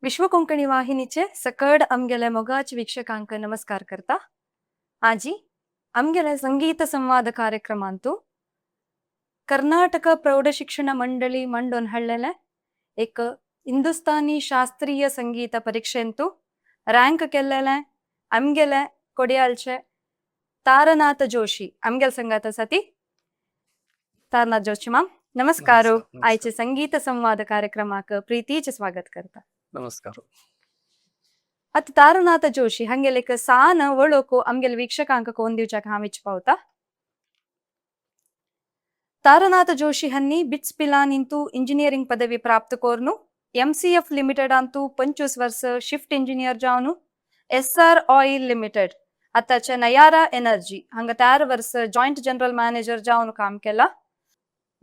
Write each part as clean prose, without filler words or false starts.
विश्व कोंकणी वाहिनीचे सकड आमगेले मोगाच वीक्षकांक नमस्कार करता. आजी आमगेले संगीत संवाद कार्यक्रमांतु कर्नाटक प्रौढ शिक्षण मंडळी मंडोन हಳ್ಳೆಲೆ एक हिंदुस्तानी शास्त्रीय संगीत परीक्षेंतु रँक केल्लेले आमगेले ಕೊಡಿಯಾಲ್ಚೆ ತಾರನಾಥ ಜೋಶಿ आमगेल संगात आसा. तारनाथ जोशी माम, नमस्कार. नमस्कार. आयचे संगीत संवाद कार्यक्रमाक प्रीतीचे स्वागत करता. नमस्कार. आतां तारनाथ जोशी हांगेले एक सान वळख आमगेले वीक्षकांक कोण दिवच्याक हांव इच्छपावता. तारनाथ जोशी हांणी बिट्स पिलान इंतू इंजिनियरिंग पदवी प्राप्त कोर्नु एमसीएफ लिमिटेड अंतू 25 वर्स शिफ्ट इंजिनियर जावनु एसआर ऑयल लिमिटेड, आतांचे नयारा एनर्जी, हांगा 4 वर्स जॉयंट जनरल मॅनेजर जावन काम केला.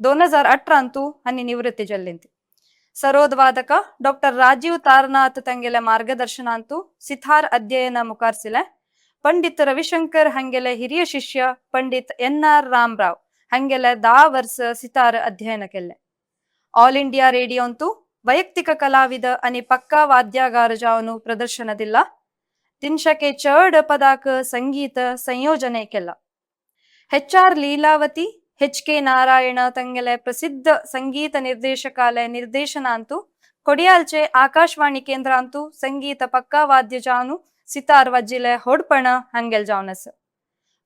2018 हांणी निवृत्ती जाल्ली. सरोद ವಾದಕ ಡಾಕ್ಟರ್ ರಾಜೀವ್ ತಾರನಾಥ್ ತಂಗೆಲೆ ಮಾರ್ಗದರ್ಶನಾಂತು ಸಿಥಾರ್ ಅಧ್ಯಯನ ಮುಖಾರ್ಸಿಲೆ. ಪಂಡಿತ್ ರವಿಶಂಕರ್ ಹಂಗೆಲೆ ಹಿರಿಯ ಶಿಷ್ಯ ಪಂಡಿತ್ ಎನ್ ಆರ್ ರಾಮರಾವ್ ಹಂಗೆಲೆ 10 ವರ್ಷ ಸಿತಾರ್ ಅಧ್ಯಯನ ಕೆಲ್ಲೆ. ಆಲ್ ಇಂಡಿಯಾ ರೇಡಿಯೋ ಅಂತೂ ವೈಯಕ್ತಿಕ ಕಲಾವಿದ अनि ಪಕ್ಕಾ ವಾದ್ಯಗಾರ ಜಾವನು ಪ್ರದರ್ಶನದಿಲ್ಲ. ತಿನ್ಶಕೆ ಚರ್ಡ್ ಪದಾಕ ಸಂಗೀತ ಸಂಯೋಜನೆ ಕೆಲ್ಲ. H R Leelavathi, H K Narayana ತಂಗೆಲೆ ಪ್ರಸಿದ್ಧ ಸಂಗೀತ ನಿರ್ದೇಶಕಾಲೆ ನಿರ್ದೇಶನ ಅಂತೂ ಕೊಡಿಯಾಲ್ಚೆ ಆಕಾಶವಾಣಿ ಕೇಂದ್ರ ಅಂತೂ ಸಂಗೀತ ಪಕ್ಕಾ ವಾದ್ಯ ಜಾನು ಸಿತಾರ್ ವಜ್ಜಿಲೆ ಹೊಡ್ಪಣ ಹಂಗೆಲ್ ಜಾವನಸ್.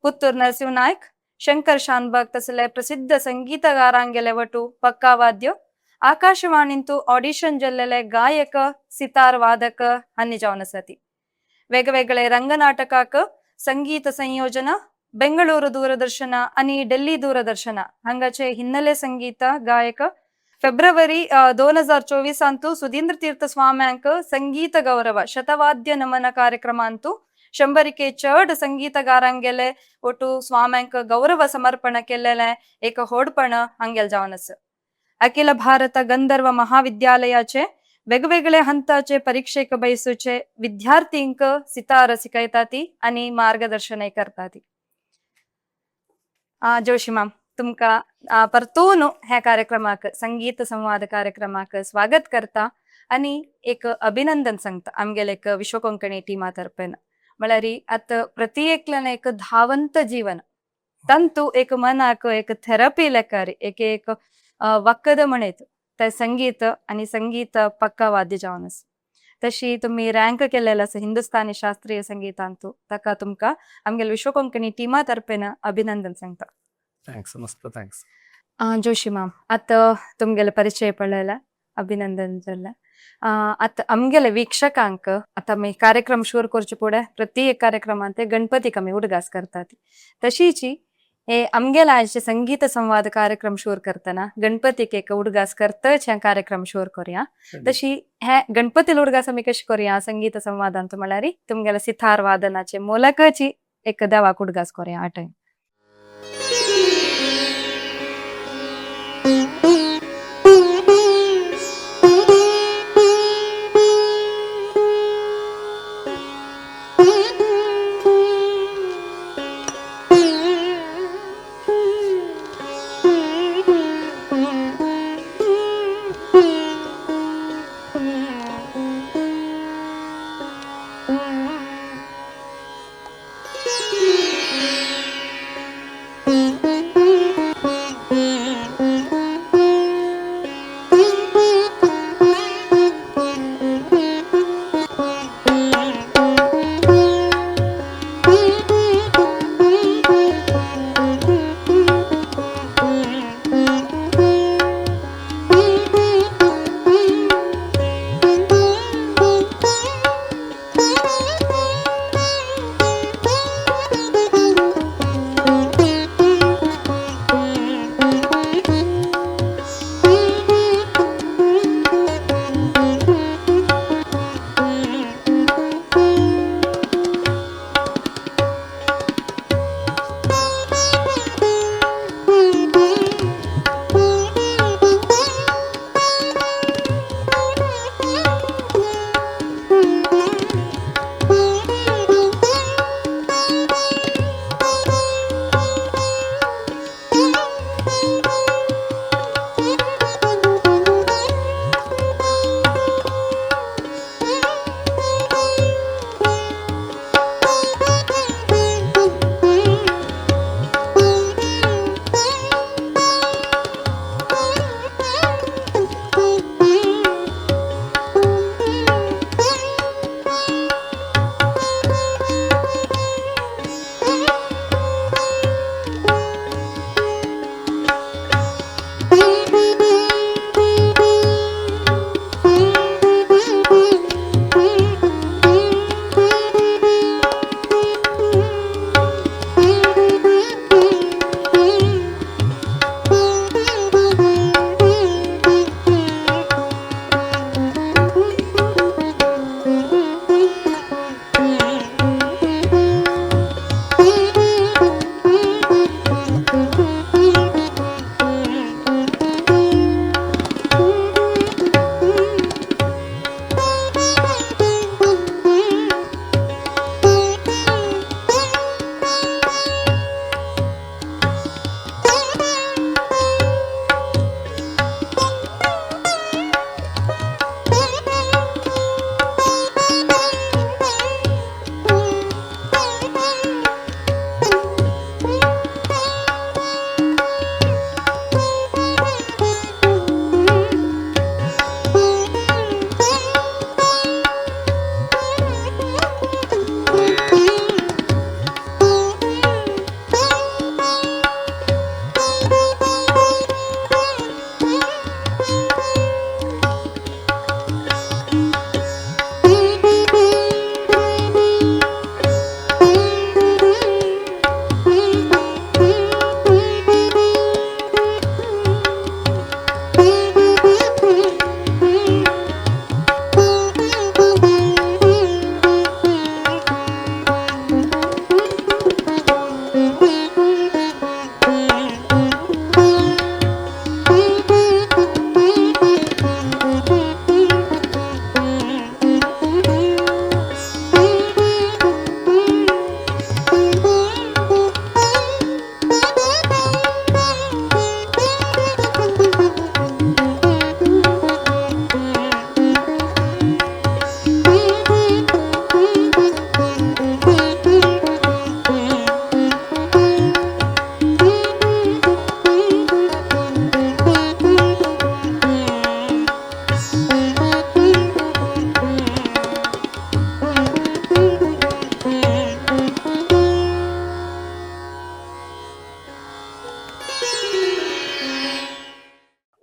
ಪುತ್ತೂರ್ ನರಸಿಂಹ ನಾಯ್ಕ್, ಶಂಕರ್ ಶಾನ್ಬಾಗ್ ತಸಲೆ ಪ್ರಸಿದ್ಧ ಸಂಗೀತಗಾರಾಂಗೆಲೆ ಒಟ್ಟು ಪಕ್ಕಾ ವಾದ್ಯ ಆಕಾಶವಾಣಿಂತು ಆಡಿಷನ್ ಜಲ್ಲೆಲೆ ಗಾಯಕ, ಸಿತಾರ್ ವಾದಕ ಹನ್ನಿ ಜಾವನಸತಿ. ವೇಗವೇಗಳೆ ರಂಗನಾಟಕಕ್ಕ ಸಂಗೀತ ಸಂಯೋಜನಾ, ಬೆಂಗಳೂರು ದೂರದರ್ಶನ आणि ಡೆಲ್ಲಿ ದೂರದರ್ಶನ हांगाचे ಹಿನ್ನೆಲೆ ಸಂಗೀತ ಗಾಯಕ. ಫೆಬ್ರವರಿ 2024 ಅಂತೂ ಸುಧೀಂದ್ರ ತೀರ್ಥ ಸ್ವಾಮ್ಯಾಂಕ್ ಸಂಗೀತ ಗೌರವ ಶತವಾದ್ಯ ನಮನ ಕಾರ್ಯಕ್ರಮ ಅಂತೂ ಶಂಬರಿಕೆ ಚರ್ಡ್ ಸಂಗೀತಗಾರಂಗೆಲೆ ಒಟ್ಟು ಸ್ವಾಮ್ಯಾಂಕ್ ಗೌರವ ಸಮರ್ಪಣ ಕೆಲ್ಲೆಲೆ ಏಕ होडपण हांगेल जावन. अखिल भारत गंधर्व महाविद्यालयाचे वेगवेगळे हंताचे परीक्षेक बैसूचे विद्यार्थींक सितार शिकयताती आणि मार्गदर्शनय करताती. जोशी माम, तुमका परतून ह्या कार्यक्रमाक, संगीत संवाद कार्यक्रमाक स्वागत करता आणि एक अभिनंदन सांगता आमगेले एक विश्व कोंकणी टीमा तर्फेन. म्हळ्यार आतां प्रति एकल्यान एक धावंत जीवन, ತಂತು एक मनाक एक थेरपी लेखारी एक एक वखद म्हणयत ते संगीत आणि संगीत पक्का वाद्य जावन आसा. तशी तुमी रँक केलेलो आसा हिंदुस्तानी शास्त्रीय संगीतांतु, ताका तुमकां आमगेले विश्व कोंकणी टीमा तर्फेन अभिनंदन सांगता. Thanks, मस्त thanks. Joshi ma'am, आतां तुमगेले परिचय पळयला, अभिनंदन जालें. आतां आमगेले वीक्षकांक आतां आमी कार्यक्रम सुरू करचे फुडें प्रति एक कार्यक्रमांत ते गणपतीक आमी उडगास करतात, तशीची हे आमगेले आयचे संगीत संवाद कार्यक्रम सुरू करतना गणपतीक एक उडगास करतच हे कार्यक्रम सुरू करूया. तशी हे गणपती उडगास आमी कशें करूया संगीत संवादांत म्हळ्यार तुमगेले सितार वादनाचे मोलकची एक देवाक उडगास करूया आ टायम.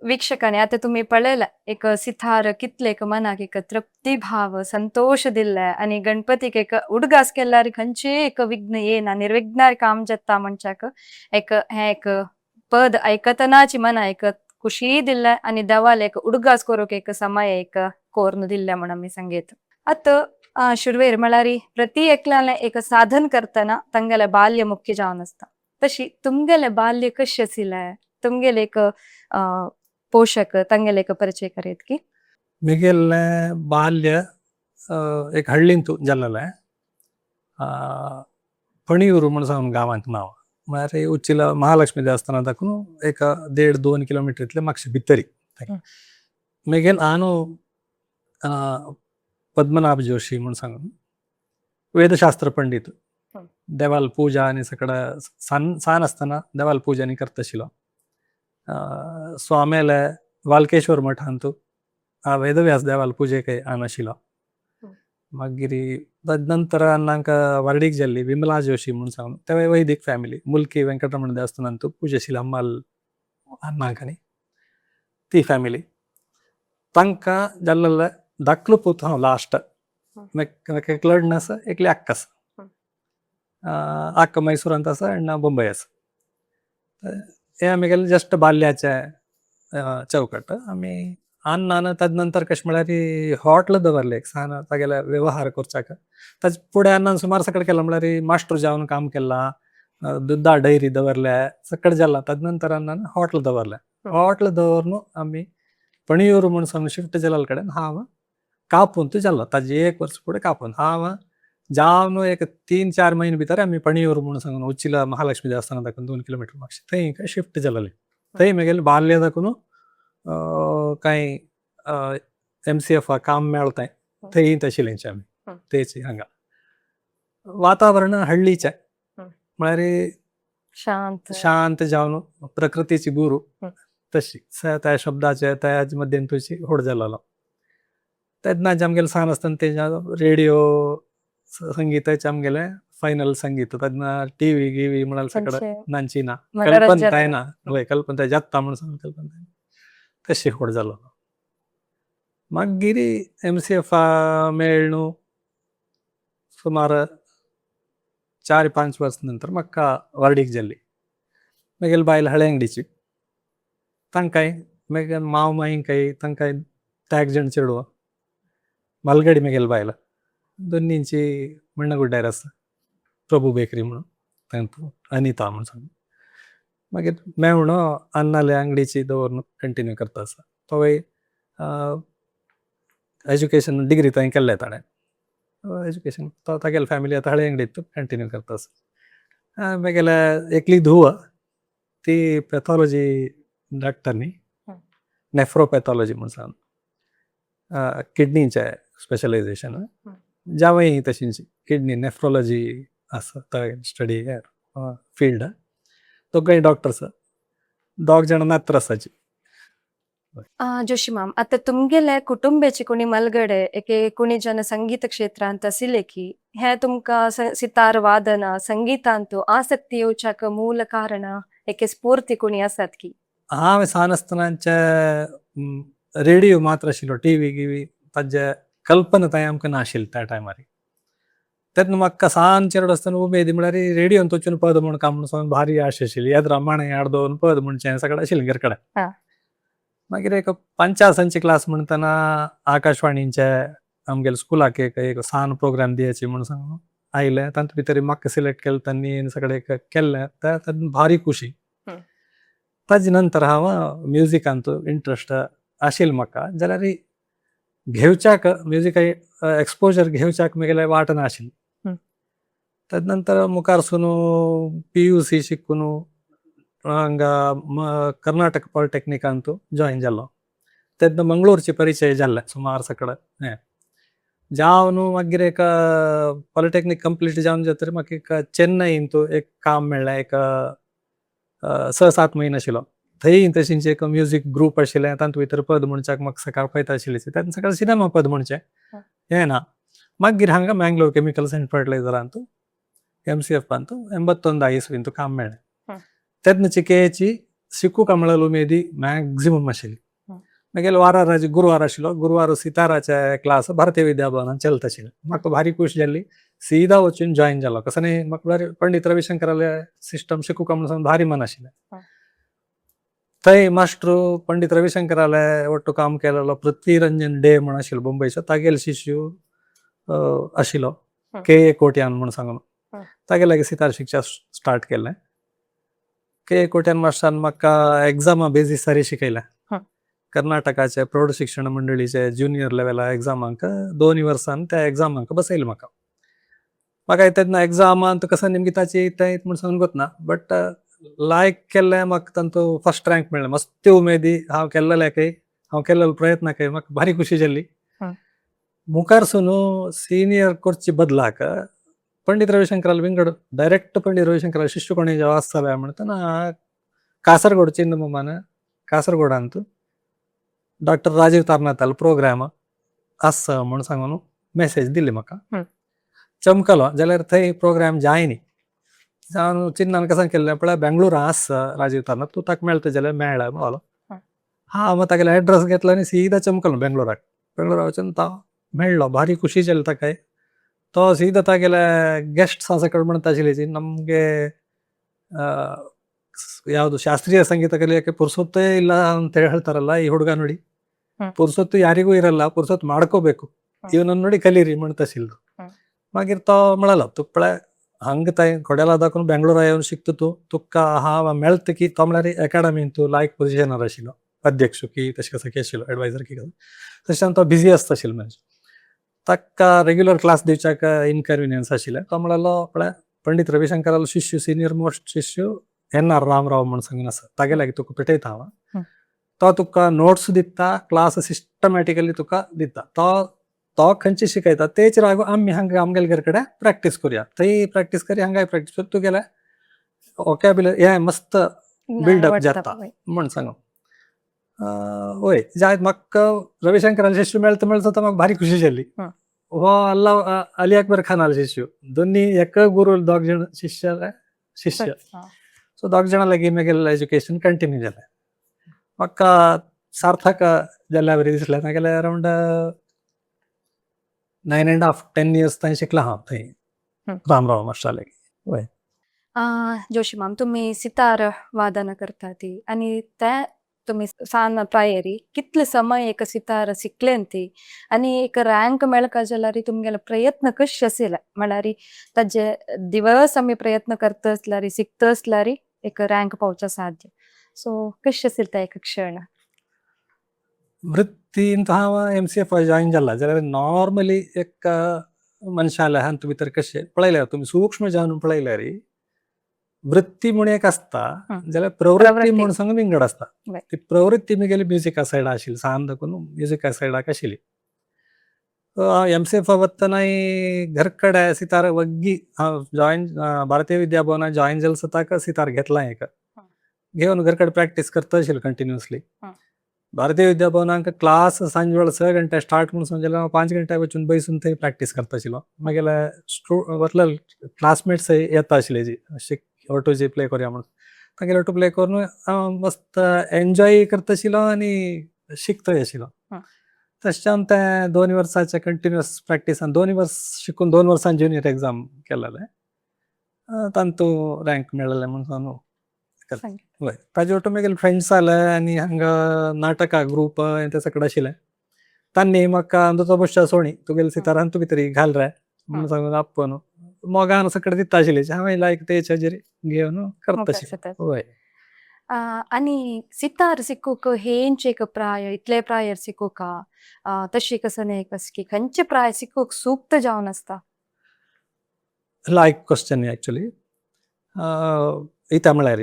ವೀಕ್ಷಕನೇ, ಆತ तुम्ही पळयला एक सितार कितले एक मनाक एक तृप्ती भाव संतोष दिल्ले आणि गणपतीक एक उडगास केल्यार खंयचे एक विघ्न येना, निर्विघ्नार काम जाता म्हणच्याक एक हें एक पद ऐकतनाची मना एक खुशी दिल्ले आणि देवाल एक उडगास करूंक एक समय एक कोर्न दिल्ले म्हण आमी सांगेत. आतां शुरवेर म्हळ्यार प्रति एकल्याले एक साधन करतना तांगेले बाल्य मुख्य जावन आसता. तशी तुमगेले बाल्य कशें आशिल्लें, तुमगेले एक पोशक तांगेले एक परिचय करीत की? मिगेल्ले बाल्य एक हळ्ळींतु जाल्लेलें, पणियूर म्हण सांगून गांवांत नांव, म्हळ्यार उच्चिल महालक्ष्मी देवस्थाना दाखून एक 1.5-2 किलोमिटर इतले मातशें भितरी. मेगेल आनो पद्मनाभ जोशी म्हूण सांगून वेदशास्त्र पंडित. देवाल पूजा आनी सगळं सान सान आसतना देवाल पूजा आनी करता आशिल्लो. स्वामेले वालकेश्वर मठांतू आ वेदव्यास देवाल पुजेक आनाशिल्लो. मागीर तद नंतर अण्णांक वर्डीक जाल्ली विमला जोशी म्हूण सांगून, ते वैदीक फॅमिली, मुल्की वेंकटरमण देवस्थानांतू पूजा आशिल्ली अम्माल अण्णांक आनी ती फॅमिली. तांकां जाल्लेले धाकलो पूत हांव लास्ट. म्हाका एकलो अण्ण आसा, एकली अक्का आसा. अक्का मैसुरांत आसा, अण्णा बॉम्बय आसा. हें आमगेलें जस्ट बाल्याचें चौकट. आमी अण्णान तद नंतर कशें म्हळ्यार हॉटल दवरलें एक सान तागेले व्यवहार करच्याक. ताजे फुडें अण्णान सुमार सगळें केलां, म्हळ्यार मास्टर जावन काम केलां, दुद्दा डैरी दवरल्या, सगळें जालां. तद नंतर अण्णान हॉटल दवरलें. हॉटल दवरून आमी पणियूर म्हूण सांगून शिफ्ट जाल्ले कडेन हांव कापूंत जालो. ताजे एक वर्स फुडें कापून हांव जावन एक 3-4 म्हयने भितर आमी पणियूर म्हूण सांगून उच्चिल महालक्ष्मी देवस्थाना दाखून 2 किलोमिटर मातशें थंय शिफ्ट जालेले. थंय म्हगेलें बाल्य दाखून कांय एमसीएफ काम मेळ्ळें थंय, थंय आशिल्लें आमी तेच. हांगा वातावरण हळ्ळीचें, म्हळ्यार शांत. शांत जावन प्रकृतीची गुरू तशी त्या शब्दाचे त्या मध्येन तुजी होड जालेलो. तेन्ना आमगेलें सान आसतना तेज्या रेडियो संगीताचे आमगेलें फायनल संगीत. तेन्ना टिवी गिवी म्हळ्यार सगळें खंयचें नांची ना, मनोरंजन. कल्पनताय ना. वय, कल्पनताय जाता म्हूण सांगून कल्पनताय तशी होड जालो. मागीर एमसीएफ मेळ न्हू सुमार 4-5 वर्स नंतर म्हाका वर्डीक जाल्ली. मागीर बायल हळे अंगडीची, तांकांय मागीर माव माईंकाय तांकांय त्याग जण चेडवा मालगडी. मागीर बायल दोन्नींची मण्णगुड्ड्यार आसा प्रभू बेकरी म्हणून, तांकां अनिता म्हूण सांगून. मागीर मेवणो अन्नाले अंगडीची दवरून कंटिन्यू करता आसा. तोवूय एज्युकेशन डिग्री थंय केल्लें ताणें एज्युकेशन. तो तागेले फॅमिली आतां हळे अंगडीत कंटिन्यू करता आसा. मागीर एकली धुव, ती पॅथॉलॉजी डॉक्टर न्ही, नेफ्रोपॅथॉलॉजी म्हूण सांग, किडनीचें स्पेशलायझेशन. जावंय तशींच किडनी नेफ्रोलॉजी आसा स्टडी फिल्ड. दोगांय डॉक्टर्स, दोग जाण नात्र आसाची. जोशी माम, आता तुमगेले कुटुंबाची कोणी मलगडे एके कोणी जन संगीत क्षेत्रांत आशिल्ले की हे तुमकां सितार वादन संगीतांतु आसक्ती येवच्याक मूल कारण एके स्फूर्ती कोणी आसात की? हांवें सान आसतनाचे रेडियो मात्र आशिल्लो, टिवी गिवी ताजे कल्पना थंय आमकां नाशिल्ली त्या टायमार. तेन्ना म्हाका सान चेडो आसतना उमेदी म्हळ्यार रेडियोन वचून पद म्हूण काम म्हणून सांगून भारी आश आशिल्ली. येद्रा माणे हाड दवरून पद म्हणचें सगळें आशिल्लें घर कडेन. मागीर एक पंचासांची क्लास म्हणटना आकाशवाणीचे आमगेले स्कुलाक एक एक सान प्रोग्राम दियाची म्हूण सांगून आयले. तातूंत भितर म्हाका सिलेक्ट केलें तांणी आनी सगळें एक केल्लें तेन्ना भारी खुशी. ताजे नंतर हांव म्युजिकांत इंट्रस्ट आशिल्लो म्हाका, जाल्यार घेवच्याक म्युजिका एक्सपोजर घेवच्याक म्हगेलें वाट नाशिल्ली. तद नंतर मुखार सून पीयूसी शिकून हांगा कर्नाटक पॉलिटेक्निकांत जॉईन जालो. तेन्ना मंगळूरचे परिचय जाल्ले सुमार सगळे. हें जावन मागीर एक पॉलिटेक्नीक कंप्लीट जावन जातकीर म्हाका एक चेन्नईंत एक काम मेळ्ळें. एक 6-7 म्हयने आशिल्लो थंय. तशींच एक म्युजीक ग्रूप आशिल्लें, तातूंत भितर पद म्हणच्याक म्हाका सकाळ पळयता आशिल्ली. तेन्ना सगळें सिनेमा पद म्हणचें हें ना. मागीर हांगा मँगलोर केमिकल्स अँड फर्टिलायझरांत एमसीएफांत 81 इस्वींत काम मेळ्ळें. तेन्नाची केची शिकूंक मेळ्ळेली उमेदी मॅक्झिमम आशिल्ली. हं. मागीर वारार गुरवार आशिल्लो, गुरवार सिताराचे क्लास भारतीय विद्याभवनान चलत आशिल्ले. म्हाका भारी खूश जाल्ली, सीधा वचून जॉयन जालो. कसं न्ही, म्हाका भारी पंडित रविशंकराले सिस्टम शिकूंक म्हणून भारी मन आशिल्लें. थंय मास्टर पंडित रविशंकराले ಒಟ್ಟು काम केलेलो पृथ्वीरंजन डे म्हूण आशिल्लो मुंबयचो, तागेलो शिश्य आशिल्लो के ए कोट्यान म्हूण सांगून, तागे लागीं सितार शिकच्या स्टार्ट केलें. के ए कोट्यान मास्टरान म्हाका एग्जामा बेजीसारी शिकयलें. कर्नाटकाचे प्रौढ शिक्षण मंडळीचे ज्युनियर लेवला एग्जामांक 2 वर्सान त्या एग्जामांक बसयलें म्हाका. म्हाका तेन्ना एग्जामांत कसं नेमकी ताची तें म्हूण सांगूंक ना, बट लायक केल्लें म्हाका तांचो फर्स्ट रँक मेळ्ळें. मस्ती उमेदी हांव केल्लेलें काय, हांव केल्लेलो प्रयत्न काय म्हाका भारी खुशी जाल्ली. मुखार सून सिनियर कोर्ची बदलाक पंडित रविशंकराल विंगड डायरेक्ट पंडित रविशंकराल शिष्य कोणी जेव्हा आसतले म्हणटना कासरगोड चिन्नमामान कासरगोडांत डॉक्टर राजीव तारनाथाल प्रोग्राम आसा म्हूण सांगून मेसेज दिली म्हाका. चमकलो जाल्यार थंय प्रोग्राम जायनी जावन चिन्नान कसं केल्लें पळय, बेंगळुरा आसा राजीव तारनाथ, तूं ताका मेळटा जाल्यार मेळ म्हणलो. हा, मग तागेलो एड्रेस घेतलो आनी सीधा चमकलो बेंगळुराक. बेंगळुरा वचून तो मेळ्ळो, भारी खुशी जाली ताकाय. तो सीधा तागेले ಗೆಸ್ಟ್ಸ್ सकळ म्हणटा आशिल्ली, ನಮಗೆ ಯಾವುದು ಶಾಸ್ತ್ರೀಯ ಸಂಗೀತ ಕಲಿಯೋಕೆ ಪುರ್ಸೊತ್ತೇ ಇಲ್ಲ ಅಂತ ಹೇಳ್ತಾರಲ್ಲ, ಈ ಹುಡುಗ ನೋಡಿ ಪುರ್ಸೊತ್ತು ಯಾರಿಗೂ ಇರಲ್ಲ, ಪುರ್ಸೊತ್ತು ಮಾಡ್ಕೋಬೇಕು, ಇವನನ್ನ ನೋಡಿ ಕಲೀರಿ म्हणटा. मागीर तो म्हणलो, तुका पळय हांगा थंय खोडेला दाखोवन बेंगळुरा येवन शिकता तूं, तुका हांव मेळटा की तो म्हळ्यार एकाडमीन तूं लायक पोजिशनार आशिल्लो, अध्यक्ष की तशें कसं की आशिल्लो, एडवायजर की कसं, तशें तो बिजी आसता आशिल्लो मनीस, ताका रेग्युलर क्लास दिवच्याक इनकन्विनियन्स आशिल्लें. तो म्हणलो, पळय पंडित रविशंकरालो शिष्य, सिनियर मोस्ट शिष्य एन आर रामराव म्हूण सांगून आसा, तागे लागीं तुका पेटयता हांव, तो तुका नोट्स दिता, क्लास सिस्टमॅटिकली तुका दिता, तो तो खंयची शिकयता तेच रागो आमी हांगा आमगेले घर कडेन प्रॅक्टीस करुया, थंय प्रॅक्टीस करी, हांगाय प्रॅक्टीस करी, तुगेले वोकॅब्युलरी हें मस्त बिल्डअप जाता म्हूण सांगू. वय जायत म्हाका रविशंकराले शिष्य मेळता मेळता तो म्हाका भारी खुशी जाली. हो अल्ला अली अकबर खानाले शिष्य, दोन्ही एका गुरु दोग जण शिष्य शिष्य. सो दोग जाणां लागीं म्हगेलें एज्युकेशन कंटिन्यू जालें. म्हाका सार्थक जाल्ल्या बरी दिसलें. नाजाल्यार अरावंड 9.5-10 years थंय शिकला हांव थंय रामराव मास्टरा लागीं. वय. जोशी माम, तुम्ही सितार वादन करता ती आणि त्या तुम्ही सान प्रायरी कितले समय एक सितार शिकलेन ती आणि एक रँक मेळका जाल्यार तुमगेले प्रयत्न कशे आशिल्ले, म्हळ्यार ताजे दिवस आमी प्रयत्न करता आसल्यार, शिकता आसल्यार एक रँक पावचा साध्य, सो कशें आशिल्लें तें एक क्षण? वृत्तींत हांव एमसीएफ जॉईन जाला जाल्यार नॉर्मली एक मनशाले हातूंत भितर कशें पळयल्यार, तुमी सूक्ष्म जावन पळयल्यार वृत्ती म्हूण एक आसता जाल्यार प्रवृत्ती प्रवृत्ती. म्हूण सांगून विंगड आसता. ती प्रवृत्ती म्हगेली म्युजिका सायडा आशिल्ली, सान दाखून म्युजिका सायडाक आशिल्ली. एमसीएफ वतनाय घर कडेन सितार वग्गी हांव जॉयन भारतीय विद्या भवनात जॉयन जाल सुद्दां सितार घेतला एक, घेवन घर कडेन प्रॅक्टीस करता आशिल्लो कंटिन्युअसली. भारतीय विद्या भवनाक क्लास सांजवेळ 6 घंटे स्टार्ट म्हूण सांगलें, हांव 5 घंटे वचून बैसून थंय प्रॅक्टीस करता आशिल्लो. मागीर वतले क्लासमेट्स येता आशिल्ले जी शिक ऑटो जी प्ले करुया म्हणून, तागेले ऑटो प्ले करून हांव मस्त एन्जॉय करता आशिल्लो आनी शिकतय आशिल्लो. तशें तें 2 वर्साचें कंटिन्युअस प्रॅक्टिसान 2 वर्स शिकून 2 वर्सान ज्युनियर एग्जाम केलेलें, तातूंत रँक मेळ्ळेलें म्हूण सांगू. वय, ताजे ऑटो मागीर फ्रेंड्स जाले आनी हांगा नाटका ग्रूप ते सगळें आशिल्लें, तांणी म्हाका अंदूचो बसच्या सोणी तुगेले सितारान तुमी तरी घाल रे म्हणून सांगून आपोवन मोगान सगळें दिता आशिल्ले, हांवें लायक तेच्या हाजेर घेवन करता आशिल्लें. वय. आणि सितार शिकूंक हेंच एक प्राय, इतले प्रायर शिकूंक तशी कसं न्ही कस की खंयचे प्राय शिकूंक सूक्त जावन आसता? लायक क्वेश्चन एक्चुअली. इता म्हळ्यार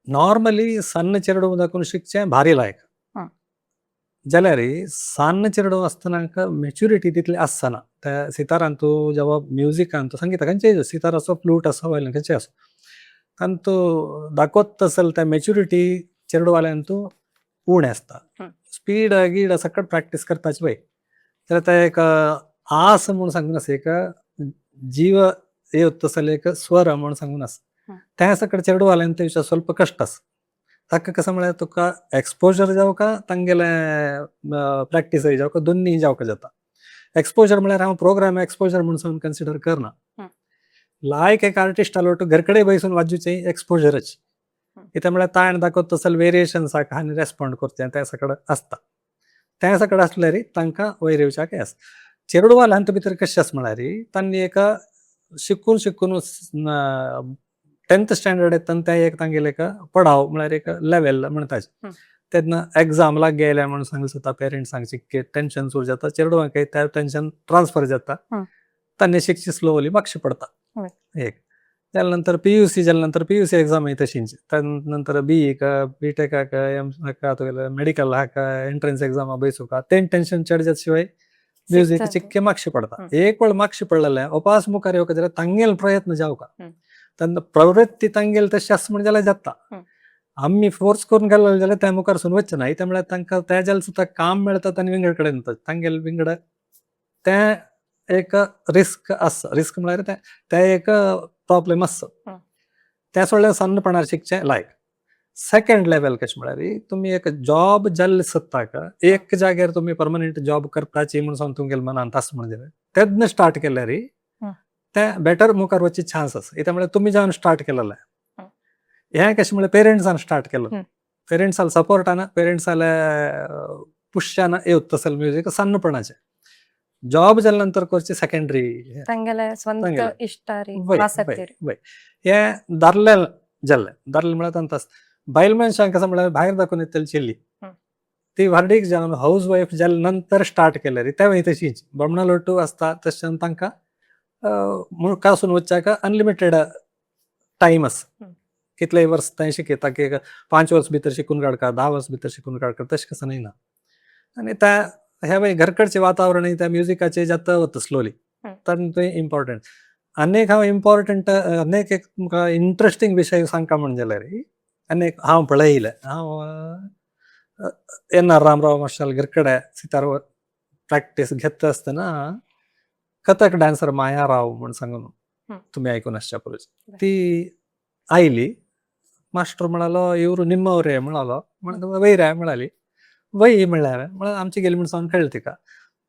नॉर्मली सन्न चेडूं दाखोवन शिकचें भारी लायक जाल्यार सान्न चेडूं आसतना मॅच्युरिटी तितली आसना त्या सितारान. तूं जेवा म्युजिकान तूं संगीता खंयचेय, सितार आसो, फ्लूट आसो, वायलीन खंयचेय आसो, तांतू दाखोवत आसल त्या मॅच्युरिटी चेडवाल्यान तूं उणें आसता. स्पीड गीड सगळें प्रॅक्टीस करताच पळय जाल्यार ते एक आस म्हूण सांगून आसा, एक जीव येत तसले एक स्वर म्हूण सांगून आसा. त्या सकड चेडवाल्यांत विचार ಸ್ವಲ್ಪ कश्ट आसा. ताका कसो म्हळ्यार तुका एक्सपोजर जावका, तांगेले प्रॅक्टीसय जावका, दोन्ही जावका जाता. एक्सपोजर म्हळ्यार हांव प्रोग्राम एक्सपोजर म्हूण सांगून कन्सिडर करना. लायक एक आर्टिस्ट आलो घर कडेन बैसून वाजूचे एक्सपोजरच. कित्याक म्हळ्यार ताण दाखोवता तसले वेरिएशन्स आहा आनी रेस्पॉन्ड करचें त्या सकड आसता. त्या सकड आसल्यार तांकां वयर येवच्याक हें आसा. चेडवाल्यांत भितर कशें आसा म्हळ्यार तांणी एका शिकून शिकून 10th standard येतना ते एक तांगेले एक पडाव म्हळ्यार एक लेवल म्हणटा. तेन्ना एग्जाम लागीं गेल्या म्हणून सांगले सुद्दां पेरंट्सांक चिक्के टेंशन सुरू जाता, चेडवांकय ते टेंशन ट्रान्सफर जाता, तांणी शिकची स्लोवली मागशी पडता. एक जाल्या नंतर पीयूसी जाल्या नंतर पीयूसी एग्जामय तशीच. त्या नंतर बीई का बीटेकाक एम हाका तुगेले मेडिकल हाका एंट्रन्स एग्जाम बैसुका तें टेंशन चड जात शिवाय म्युजीक चिक्के मागशी पडता. एक वेळ मागशी पडलेले उपास मुखार येवका जाल्यार तांगेल प्रयत्न जावका, तेन्ना प्रवृत्ती तांगेल तशी आसा म्हण जाल्यार जाता. आमी फोर्स करून गेलेले जाल्यार त्या मुखार सून वचचे ना. त्या म्हळ्यार तांकां त्या जाल्यार सुद्दां काम मेळटा आनी विंगड कडेन वता तांगेल विंगड तें एक रिस्क आसा. रिस्क म्हळ्यार तें एक प्रॉब्लेम आसा. तें सोडल्यार सन्नपणार शिकचें लायक सेकंड लेवल कशें म्हळ्यार तुमी एक जॉब जाल्ले सत्ताक एक जाग्यार तुमी परमनंट जॉब करपाची म्हूण सांग तुमगेले मनांत आसा म्हण जाल्यार तेन्ना स्टार्ट केल्यार तें बेटर मुखार वचचे चान्स आसा. कित्याक म्हळ्यार तुमी जावन स्टार्ट केलेलें हें कशें म्हळ्यार पेरंट्सान स्टार्ट केलें, पेरंट्साले सपोर्टान पेरंट्साले पुश्यान येवत तसलें म्युजीक सन्नपणाचें. जॉब जाल्या नंतर करचें सेकेंडरी तांगेले स्वंत इश्टारी आसक्ती. वय हें दारले जाल्लें. दारले म्हळ्यार तांकां बायल मनशांक कसो म्हळ्यार भायर दाखोवन येतली चेल्ली ती व्हार्डीक जावन हावज वायफ जाल्या नंतर स्टार्ट केल्यार तें तशीच बामणा लोटू आसता तशें तांकां मुखासून वचच्याक अनलिमिटेड टायम आसा. कितलेय वर्स थंय शिकयता की 5 वर्स भितर शिकून काडका, 10 वर्स भितर शिकून काडका तशें कसं न्हय ना. आनी त्या ह्या वय घरकडचें वातावरण त्या म्युजिकाचें जाता वता स्लोली. तर तें इम्पॉर्टंट. आनी एक हांव इम्पॉर्टंट आनी एक तुमकां इंट्रस्टींग विशय सांगता म्हण जाल्यार आनी एक हांव पळयलें हांव एन आर रामराव मास्टर घरकडे सितार प्रॅक्टीस घेता आसतना कथक डान्सर माया राव म्हूण सांगून तुमी आयकून आसच्या पुरो. ती आयली, मास्टर म्हणालो इವರು निम्मवरे म्हणालो, म्हणून वयर म्हणाली वय म्हणल्यार हांवें म्हळ्यार आमची गेली म्हूण सांगून कळ्ळें तिका.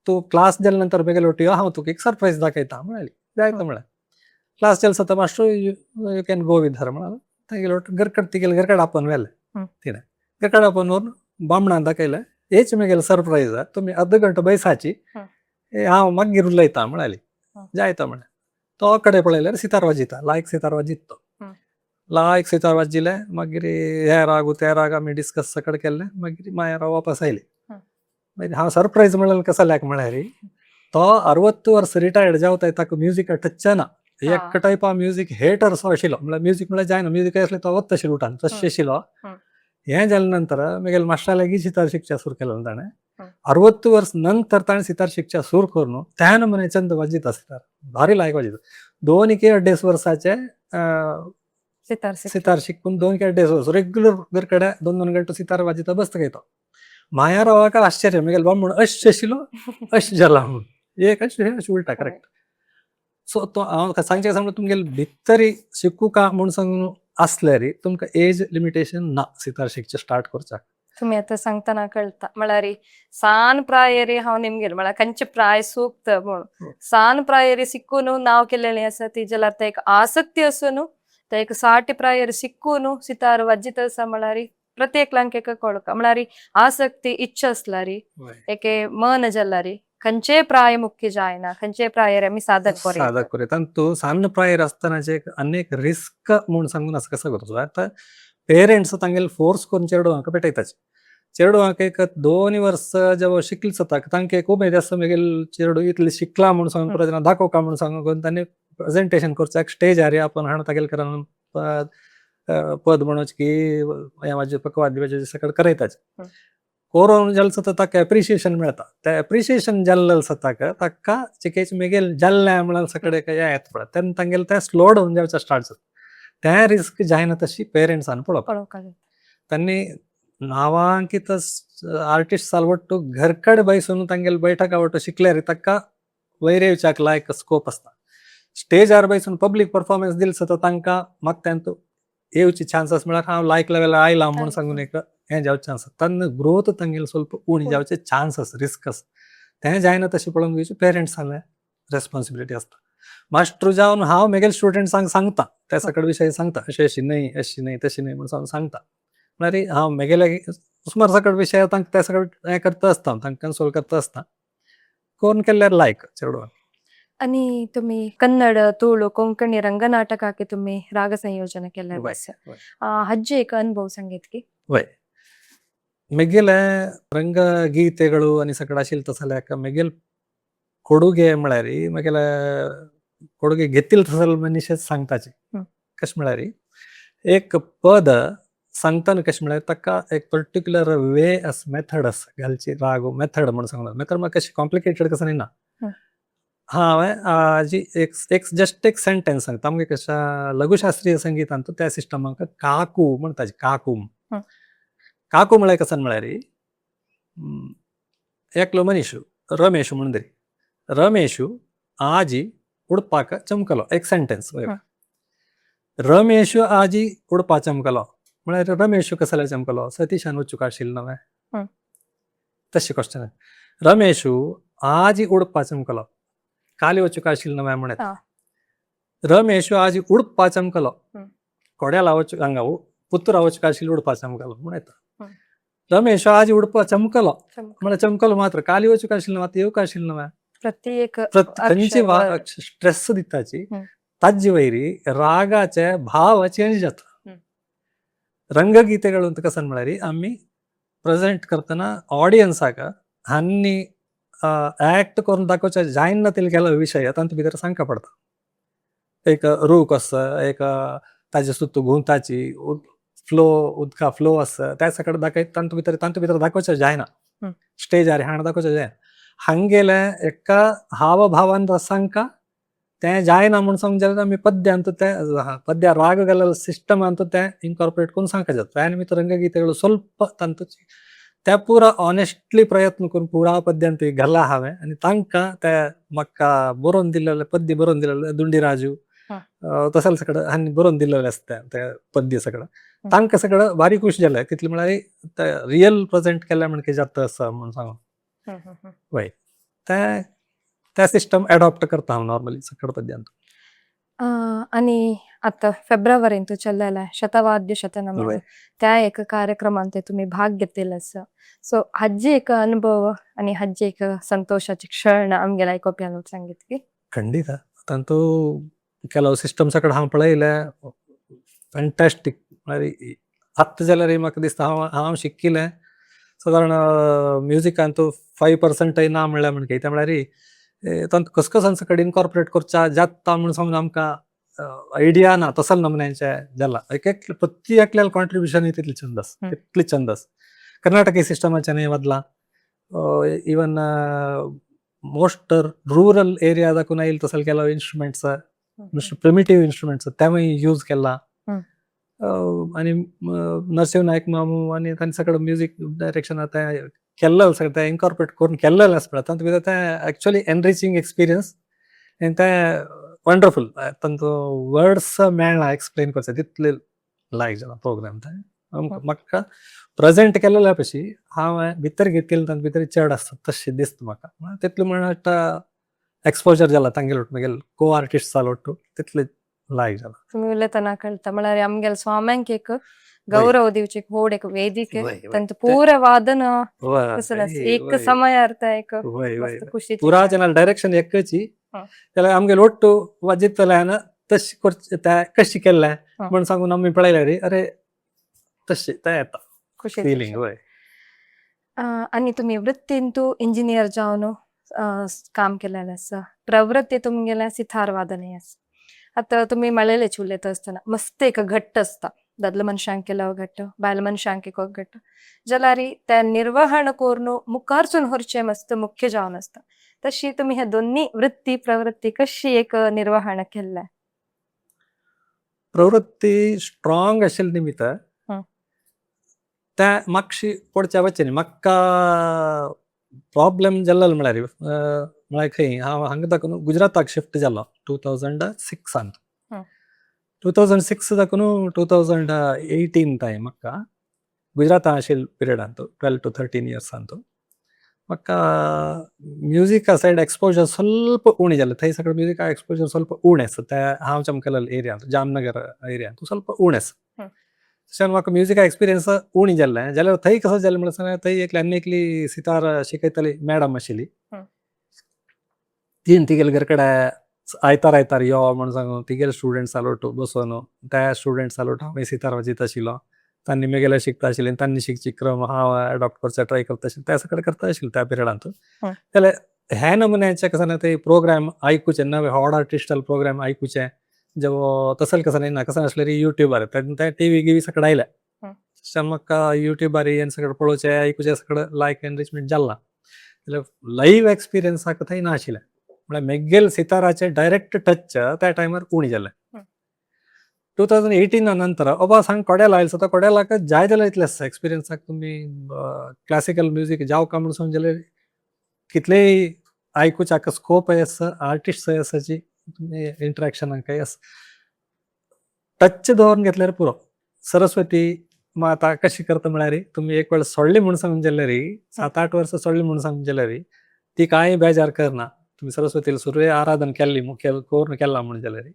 तूं क्लास जाल्या नंतर बेगीन यो हांव तुका एक सरप्रायज दाखयता म्हणाली. जायता म्हळ्यार क्लास जाल्या सता master you can go with her म्हणालो. थंय गेलो घरकड तिगेले घरकड आपोवन व्हेलें तिणें. घरकड आपोवन व्हरून बामणान दाखयलें हेच म्हगेलें सरप्रायज आहा, तुमी अर्द घंटो बैसाची हांव मागीर उलयता म्हणाली. जायता म्हळ्यार तो कडेन पळयल्यार सितार वाजयता, लायक सितार वाजयता तो. लायक सितार वाजिलें मागीर हे राग ते राग आमी डिस्कस सकड केल्लें. मागीर माया राव वापस आयली. मागीर हांव सरप्रायज म्हणल्यार कसल्याक म्हळ्यार तो 60 वर्स रिटायर्ड जावता ताका म्युजीक टच ना. एक टायप ऑफ म्युजीक हेटर असो आशिल्लो, म्हळ्यार म्युजीक म्हळ्यार जायना, म्युजीक आसलें तो वता आशिल्लो उठान तशें आशिल्लो. हें जाल्या नंतर म्हगेल्या मास्टरा लागीं सितार शिकच्या सुरू केलें ताणें. 60 वर्स नंतर ताणें सितार शिकच्या सुरू करून त्या नमुने चंद वाजयता सितार, भारी लायक वाजयता. 2 की 2.5 वर्साचे सितार शिकून 2 की 2.5 वर्स रेग्युलर घरकडे 2-2 घंटो सितार वाजयता बसता काय तो. माया रावाक आश्चर्य म्हगेले बाब म्हूण अशें आशिल्लो अशें जाला म्हूण एक अशें अशें उलटा करेक्ट. सो तो हांव सांगचें कशें म्हळ्यार तुमगेले भितरी शिकूका म्हूण सांगून आसल्यार तुमकां एज लिमिटेशन ना सितार शिकचें स्टार्ट करच्याक. तुमी आतां सांगतना कळटा म्हळ्यार सान प्रायरी हांव निमगेल म्हळ्यार खंयचे प्राय सूक्त म्हूण सान प्रायरी शिकून नांव केलेलें आसा ती जाल्यार ते एक आसक्ती आसून ते एक 60 प्रायर शिकून सितार वाजित आसा म्हळ्यार प्रत्येकलांक एक कळका म्हळ्यार आसक्ती इच्छा आसल्यार एके मन जाल्यार खंयचे प्राय मुख्य जायना, खंयचे प्रायर आमी साधक करूं. साधक करूं. तातूंत सान प्रायर आसतनाचे अनेक रिस्क म्हूण सांगून आसा कसो करचो. आतां पेरंट्स तांगेले फोर्स करून चेडवांक पेटयताचे. चेडवांक एक 2 वर्स जेव्हा शिकली जाता तांकां एक उमेद आसा म्हगेले चेडू इतलें शिकलां म्हूण सांगून परत दाखोवका म्हूण सांगून तांणी प्रेजेंटेशन करच्याक स्टेजार आपण हाडून तागेले करून पद म्हणोच की हें वाजय पकवाद वाजय सगळें करयताचे. कोरोन जालें सुद्दां ताका एप्रिशिएशन मेळटा. तें एप्रिशिएशन जाल्लें ताका ताका चिकेच मेगेल जाल्लें म्हळ्यार सगळें हें येता पळय तेन्ना तांगेलें तें स्लो डावन जावचें स्टार्ट जाता. तें रिस्क जायना तशी पेरंट्सान पळोवप. तांणी नांवांकित आर्टिस्ट सालवट्टू घरकड बैसून तांगेले बैठका वट्टू शिकल्यार ताका वयर येवच्याक लायक स्कोप आसता. स्टेजार बैसून पब्लीक परफॉर्मन्स दिल तर तांकां म्हाका तांचो येवचे चान्स म्हळ्यार हांव लायक लेवल आयला म्हूण सांगून एक हें जावचे चान्स, तेन्ना ग्रोथ तांगेले ಸ್ವಲ್ಪ उणी जावचे चान्स आसा, रिस्क आसा. तें जायना तशें पळोवन घेवचें पेरंट्सांले रेस्पॉन्सिबिलिटी आसता. मास्टर जावन हांव म्हगेले स्टुडंट्सांक सांगता त्या सकड विशय सांगता, अशें अशी न्हय, अशी न्हय, तशी न्हय म्हूण सांगता. म्हळ्यार हांव म्हगेले सुमार सकड विशय तांकां त्या सकड हें करता आसता, तांकां कन्सोल करता आसता, कोन्न केल्यार लायक चेडवान. आणि तुम्ही कन्नड, तुळू, कोंकणी रंगनाटकाके तुम्ही राग संयोजन केलें आसा. हज्जे एक अनुभव सांगीत की? वय, म्हगेले ರಂಗಗೀತೆಗಳು आनी सगळें आशिल्लें तशें जाल्यार म्हगेले ಕೊಡುಗೆ म्हळ्यार म्हगेले ಕೊಡುಗೆ घेतिल्ले तसो मनीसच सांगताची. कशें म्हळ्यार एक पद सांगतना कशें म्हळ्यार ताका एक पर्टिक्युलर वे आसा, मेथड आसा घालची, राग मेथड म्हूण सांगता. मेथड म्हाका कशें कॉम्प्लिकेटेड कसो न्ही ना. हांवें जी एक एक जस्ट एक सेंटेन्स सांगता. आमगे कशें लघुशास्त्रीय संगीतांत त्या सिस्टमाक काकू म्हणटाची, काकू. काकू म्हळ्यार कशें म्हळ्यार एकलो मनीस रमेश म्हणून धरी, रमेश आजी उडपाक चमकलो, एक सेंटेन्स. रमेश आजी उडपा चमकलो म्हळ्यार रमेश कसो चमकलो, सतीशान वचूंक आशिल्लो न्हय, तशें क्वेश्चन. रमेश आजी उडपा चमकलो, काली वचूंक आशिल्लो न्हय म्हणत. रमेश आजी उडपा चमकलो, कोड्याला वचूंक हांगा पुत्तुरा वचूंक आशिल्लो उडपा चमकलो म्हूण येता. रमेश आजी उडपा चमकलो म्हळ्यार चमकलो मात्र, काली वचूंक आशिल्लो मात येवंक आशिल्लो न्हय. प्रत्येक खंयची स्ट्रेस दिताची ताजे वयरी रागाचे भाव चेंज जाता. रंगगीतेಗಳು ಅಂತ कशें म्हळ्यार आमी प्रेजेंट करतना ऑडियन्साक हांणी ऍक्ट करून दाखोवचे जायना तितले केलो विशय तांचे भितर सांगका पडटा. एक रूख आसा, एक ताजे सुत्तू घुंवताची फ्लो, उदका फ्लो आसा, त्या सगळें दाखयत तांचे भितर दाखोवचें जायना. स्टेजार हांगा दाखोवचें जायना. हांगेले एका हावभावान सांगका तें जायना म्हूण सांगूंक जाल्यार आमी पद्यांत ते पद्या राग घालेले सिस्टम ಅಂತ ते इನ್कॉर्पोरेट करून सांगका जाता. त्या निमित्त रंगगीतेಗಳು ಸ್ವಲ್ಪ तांचो त्या पुरा ऑनेस्टली प्रयत्न करून पुरा पद्यांत घाला हांवें आनी तांकां ते म्हाका बरोवन दिल्लेले पद्य बरोवन दिलेले दुंडीराजू तसले सगळें हांणी बरोवन दिल्लेले आसता ते पद्य सगळें, तांकां सगळें बारीक खूश जालें तितलें म्हळ्यार ते रियल प्रेजेंट केलें म्हण जाता आसा म्हूण सांगून. वय, ते त्या सिस्टम एडॉप्ट करता हांव नॉर्मली सगळं पद्यांत. आणि आता फेब्रुवारींत चल्लेला शतवाद्य शतनमन त्या एक कार्यक्रमांत ते तुम्ही भाग घेतलेला आसा. सो हाजी एक अनुभव आणि हाजी एक संतोषाचे क्षण आमगेले आयकोप्यान सांगीत की? ಖಂಡಿತ, तांतू ಕೆಲವು सिस्टम सगळें हांव पळयलें, फॅन्टॅस्टीक. म्हळ्यार आत्तां जाल्यार म्हाका दिसता हांव हांव शिकिल्लें सादारण म्युजिकांत 5%य ना म्हणल्यार म्हण कितें म्हळ्यार तांकां कसकसान सगळें इनकॉर्पोरेट करच्या जाता म्हूण सांगून आमकां आयडिया ना तसले नमुन्यांचे जाला. एक एक प्रति एकल्याले कॉन्ट्रिब्युशन तितलें चंद आसा, तितलें चंद आसा. कर्नाटकी सिस्टमाच्यानूय बदला, इवन मोस्ट रुरल एरिया दाखून आयिल्ले तसले ಕೆಲವು इन्स्ट्रुमेंट्स, प्रिमिटीव इन्स्ट्रुमेंट्स तेवूय यूज केला. आनी नरसिंह नायक मामू आनी तांणी सगळें म्युजीक डायरेक्शन तें केल्लें सगळें तें इनकॉर्पोरेट करून केल्लें आसा पळय, तातूंत भितर तें एक्चुअली एनरिचींग एक्सपिरियन्स आनी तें वंडरफूल. तांचो वर्ड्स मेळना एक्सप्लेन करचे तितले लायक जाला प्रोग्राम तें. म्हाका प्रेजेंट केल्ल्या पशी हांवें भितर घेतिल्लें तातूंत भितर चड आसा तशें दिसता म्हाका. तितलें म्हणल्यार एक्सपोजर जाला तांगेले ಒಟ್ಟು, म्हगेले को आर्टिस्ट जालो ಒಟ್ಟು तितले लायक जाला. तुम्ही उलयतना कळटा म्हळ्यार आमगेले स्वाम्यांक एक गौरव दिवचे व्हड एक वेदिके, तांचे पुरा वादन कसलें आसा एक समयार ते एक मस्त खुशीची. पुरा जनाल डायरेक्शन एकची जाल्यार आमगेले ಒಟ್ಟು वाजयतले तशें करचें तें कशें केल्लें म्हण सांगून आमी पळयल्यार अरे तशें तें येता खुशी फिलींग. वय. आणि तुम्ही वृत्तींतू इंजिनियर जावन काम केलेलें आसा, प्रवृत्ती तुमगेलें सितार वादनय आसा. आतां तुमी म्हळेलेच उलयता आसतना मस्त एक घट्ट आसता, दादलो मनशांक केलो घट्ट, बायल मनशांक एक घट्ट जाल्यार तें निर्वहण करून मुखारसून व्हरचें मस्त मुख्य जावन आसता. तशी तुमी हे दोन्ही वृत्ती प्रवृत्ती कशी एक निर्वहण केल्लें? प्रवृत्ती स्ट्रॉंग आशिल्ले निमित्त तें मातशी पडच्या वचनी म्हाका प्रॉब्लेम जाल्लो म्हळ्यार म्हळ्यार खंय हांव हांगा दाखून गुजराताक शिफ्ट जालो 2006. 2006 दाखून 2018 ताय म्हाका गुजराता आशिल्ले पिरियडांत 12 to 13 इयर्सांत म्हाका म्युजिका सायड एक्सपोजर ಸ್ವಲ್ಪ उणें जालें. थंय सगळें म्युजिका एक्सपोजर ಸ್ವಲ್ಪ उणें आसा त्या हांव चमकेलें एरियांत, जामनगर एरियांत ಸ್ವಲ್ಪ उणें आसा. तशें म्हाका म्युजिका एक्सपिरियन्स उणें जाल्लें. जाल्यार थंय कसो जालें म्हणल्यार थंय एकली आनी एकली सितार शिकयताली मॅडम आशिल्ली. तीन तिगेले घर कडेन आयतार आयतार यो म्हण सांगून तिगेले स्टुडंट्स लोटू बसोन त्या स्टुडंट्स लोट हांव सितार वाजयता आशिल्लो. तांणी मेगेले शिकता आशिल्ले, तांणी शिकची क्रम हांव एडॉप्ट करचा ट्राय करता आशिल्लो, त्या सगळें करता आशिल्लो त्या पिरियडांत. जाल्यार ह्या नमुन्याचे कसं ना ते प्रोग्राम आयकुचे नवे व्हड आर्टिस्टल प्रोग्राम आयकुचे जेव तसले कसं ना कसं आसलें युट्यूबार ते टी व्ही गिवी सगळें आयले. तशें म्हाका युट्यूबार हें सगळें पळोवचें आयकुचें सगळें लायक एनरिचमेंट जालां. जाल्यार लायव्ह एक्सपिरियन्स थंय नाशिल्लें. म्हळ्यार मेगेल सिताराचे डायरेक्ट टच त्या टायमार उणें जालें. 2018 नंतर अबा सांग कोड्याला आयलो सो कोड्यालाक जाय जाल्यार इतलें आसा एक्सपिरियन्साक तुमी क्लासिकल म्युजीक जावं काय म्हूण सांग जाल्यार कितलेय आयकुच्याक स्कोप आसा, आर्टिस्ट आसाची तुमी इंट्रॅक्शनाक आसा. टच दवरून घेतल्यार पुरो. सरस्वती माता कशी करता म्हळ्यार तुमी एक वेळ सोडली म्हूण सांगून जाल्यार 7-8 वर्सां सोडली म्हूण सांगून जाल्यार ती कांय बेजार करना. तुमी सरस्वतीला सुरवे आराधन केल्ली मुखेल करून केला म्हूण जाल्यार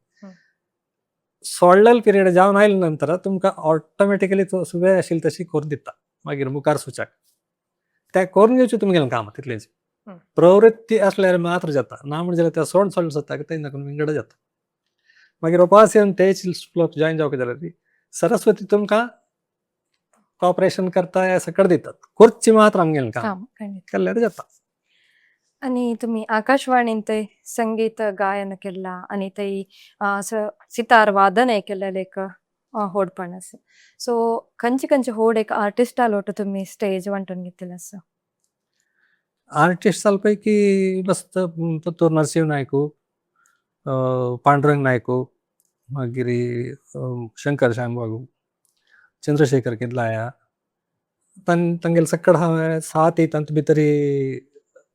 सोडलेले पिरियड जावन आयले नंतर तुमकां ऑटोमॅटिकली तो सुवे आशिल्ली तशी करून दिता मागीर मुखार सुचाक त्या करून घेवचें तुमगेलें काम तितलेंच. प्रवृत्ती आसल्यार मात्र जाता ना म्हण जाल्यार त्या सोड सोडलें जाता तें नाका विंगड जाता. मागीर उपास येवन तेच स्कुलाक जॉयन जावपाक जाल्यार सरस्वती तुमकां कॉपरेशन करता हें सगळें दितात करची मात्र आमगेलें काम. काम खंडीत. केल्यार जाता. आणि तुम्ही आकाशवाणींत संगीत गायन केला आणि थंय सितार वादन केलेलें एक होडपण आसा. सो खंयचे खंयचे होड एक आर्टिस्टा लोट तुमी स्टेज वांटून घेतिल्लें आसा? आर्टिस्टां पैकी मस्त पुत्तूर नरसिंह नायकू, पांडुरंग नायकू, मागीर शंकर शानभागू, चंद्रशेखर किदलाया तांगेले सगळें हांवें साथ तांचे भितरी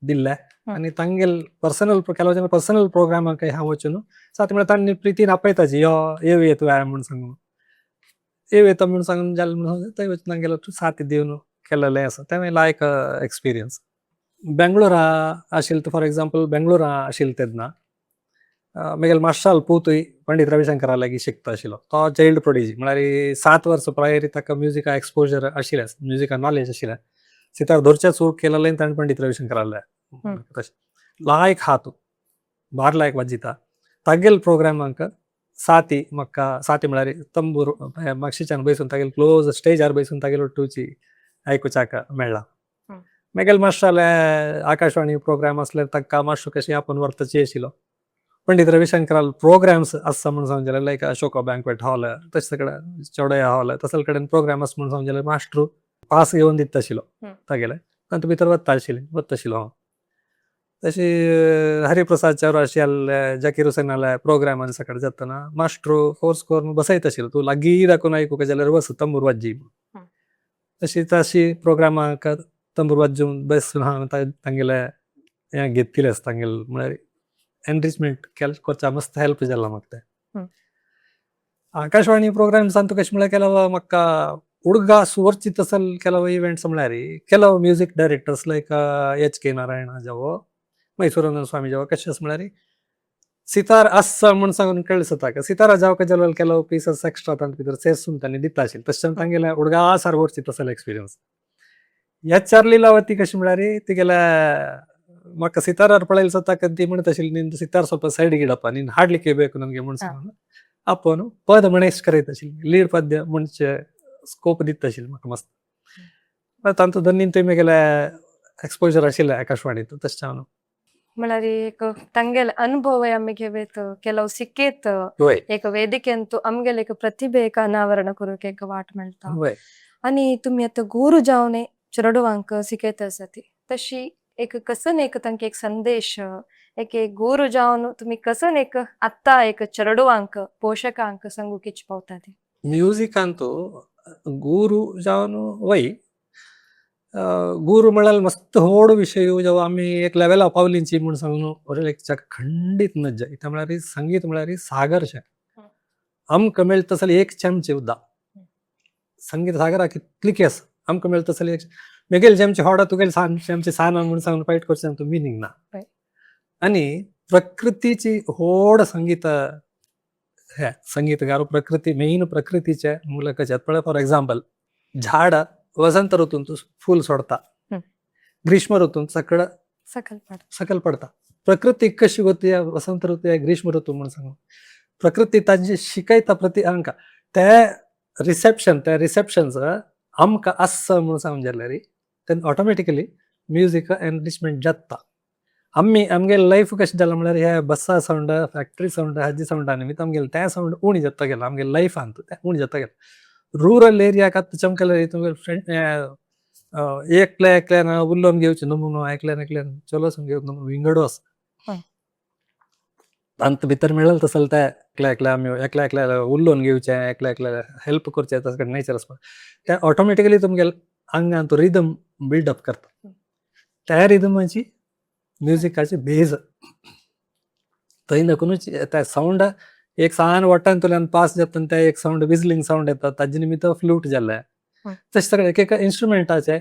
दिल्ले. आनी तांगेले पर्सनल केलो जेन्ना पर्सनल प्रोग्रामाक हांव वचून साथ म्हळ्यार तांणी प्रितीन आपयताची यो येव ये तूं म्हूण सांगून येव येता म्हूण सांगून जालें म्हूण थंय वचून तांगेलो साथ दिवन केलेलें आसा तें लायक एक्सपिरियन्स. बेंगळुरा आशिल्ले फॉर एग्जाम्पल बेंगळुरा आशिल्ले तेन्ना मेगेलो मास्टरालो पूतय पंडीत रविशंकरा लागीं शिकता आशिल्लो. तो चायल्ड प्रोडिजी म्हळ्यार 7 वर्सां प्रायरी ताका म्युजिका एक्सपोजर आशिल्लें, म्युजिका नॉलेज आशिल्लें. सितार धरचें चूक केलेलें ताणें पंडीत रविशंकराले तशें लायक हात बार लायक वाजयता. तागेले प्रोग्रामाक साथी म्हाका साथी म्हळ्यार तंबूर मागशीच्यान बसून तागेले क्लोज स्टेजार बसून तागेले टूची आयकुच्याक मेळ्ळा. मेगेले मास्टराले आकाशवाणी प्रोग्राम आसल्यार ताका मातसो कशें आपोवन व्हरताची आशिल्लो. पंडीत रविशंकराल प्रोग्राम्स आसा म्हूण सांगून जाल्यार लायक अशोका बँक्वेट हॉल तशें सगळें चौडया हॉल तसले कडेन प्रोग्राम आसा म्हूण सांगून जाल्यार मास्टर पास घेवन दिता आशिल्लो तागेले तातूंत भितर वता आशिल्लें वता आशिल्लो हांव. तशी हरिप्रसाद चौराशिया जाकीर हुसेनाले प्रोग्राम सकाळी जातना मास्टर फोर्स करून बसयता आशिल्लो तूं लागीं दाखोवन आयकूंक जाल्यार बस तंबूर वाजी. तशी तशी प्रोग्रामाक तंबूर वाजून बसून हांव तांगेले हें घेतिल्लें आसा तांगेले म्हळ्यार एनरिचमेंट केल करच्या मस्त हेल्प जाला म्हाका तें. आकाशवाणी प्रोग्राम्सान तुका कशें म्हळ्यार केलो म्हाका उडगा सुवर्ची तसल ಕೆಲವು इव्हेंट्स म्हळ्यार ಕೆಲವು music directors like H K. Narayana जावो मैसूरानंद स्वामी जावो कशें आसा म्हळ्यार सितार आसा म्हूण सांगून कळ्ळें जाता सितारा जावका जाल्यार ಕೆಲವು पीसस एक्स्ट्रा तांचे भितर सेसून तांणी दिता आशिल्लें तशें तांगेलें उडगा सार व्हरची तसलो एक्सपिरियन्स. एच.आर. लीलावती कशें म्हळ्यार तिगेले म्हाका ಸಿತಾರಾರ್ ಪಳೈಲ್ ಸತ್ತಾಕ ती म्हणत आशिल्ली ನೀನು ಸಿತಾರ್ ಸ್ವಲ್ಪ ಸೈಡ್ಗೆ ಇಡಪ್ಪ ನೀನು ಹಾಡ್ಲಿಕ್ಕೆ ಬೇಕು ನನಗೆ म्हूण सांगून आपोवन पद म्हणेश करयत आशिल्ली लीड पद्य म्हणचे स्कोप दिता आशिल्ली म्हाका मस्त. तांचो दोनीन थंय मेगेले एक्सपोजर आशिल्लें आकाशवाणीत तशें हांव. म्हळ्यार एक तांगेले अनुभव आमी घेवेत ಕೆಲವು ಸಿಕ್ಕೇತ್ एक ವೇದಿಕೆ ಅಂತೂ आमगेले एक प्रतिभेक अनावरण करूंक एक वाट मेळटा. आनी तुमी आतां गुरू जावन चेडवांक शिकयत आसा ती तशी एक कसन एक तांकां एक संदेश एक एक गुरू जावन तुमी कसन एक आत्तां एक चेडवांक पोशकांक सांगूंक इच्छपावता ती? म्युजिकांतू गुरू जावन वय गुरू म्हळ्यार मस्त व्हड विशय जेवा आमी एक लेवला पावलींची म्हूण सांगून एक खंडीत नज्जा कित्याक म्हळ्यार संगीत म्हळ्यार सागर शें. आमकां मेळटा जाल्यार एक चमचे उदक संगीत सागराक कितली केस आमकां मेळटा जाल्यार एक मेगेले चमचे होडा तुगेले सान चमचे सान म्हूण सांगून फायट करचें आमकां मिनींग ना. आनी प्रकृतीची व्हड संगीत हे संगीतकार प्रकृती मेन प्रकृतीचे मुलकाचे. पळय फॉर एग्जाम्पल झाड वसंत ऋतूंत फूल सोडता, ग्रीष्म ऋतूंत सगळं सकल पडटा. सकल पडता. प्रकृती कशी होती वसंत ऋतू ग्रीष्म ऋतू म्हणून सांगू प्रकृती तांची शिकयता प्रति आमकां ते रिसेप्शन त्या रिसेप्शनचं आमकां आसा म्हणून सांगून जाल्यार तेन्ना ऑटोमॅटिकली म्युजीक एनरिचमेंट जाता. आमी आमगे लायफ कशें जालां म्हळ्यार हे बस्सा सावंड फॅक्टरी सावंड हाजी सावंडा निमित्त आमगेलें तें सावंड उणी जाता गेलां आमगे लायफांत तें उणी जाता गेलां. रुरल एरियाक आतां चमकले तुमगे फ्रेंड एकल्या एकल्यान उलोवन घेवचें नमुनो एकल्यान एकल्यान चलोसून घेवन नमुनो विंगडो आसा. तांत भितर मेळल तसो ते एकल्या एकल्या आमी एकल्या एकल्या उलोवन घेवचें एकल्या एकल्या हेल्प करचें तसें नेचर आसपा तें ऑटोमॅटिकली तुमगेलें आंगान तो रिदम बिल्डअप करता. त्या रिदमाची म्युजिकाची बेज थंय नकुनूच त्या सावंड एक सान वाटांतल्यान पास जाता ते एक सावंड विजलिंग सावंड येता ताजे निमित्त फ्लूट जालें. तशें सगळें एक एक इन्स्ट्रुमेंटाचें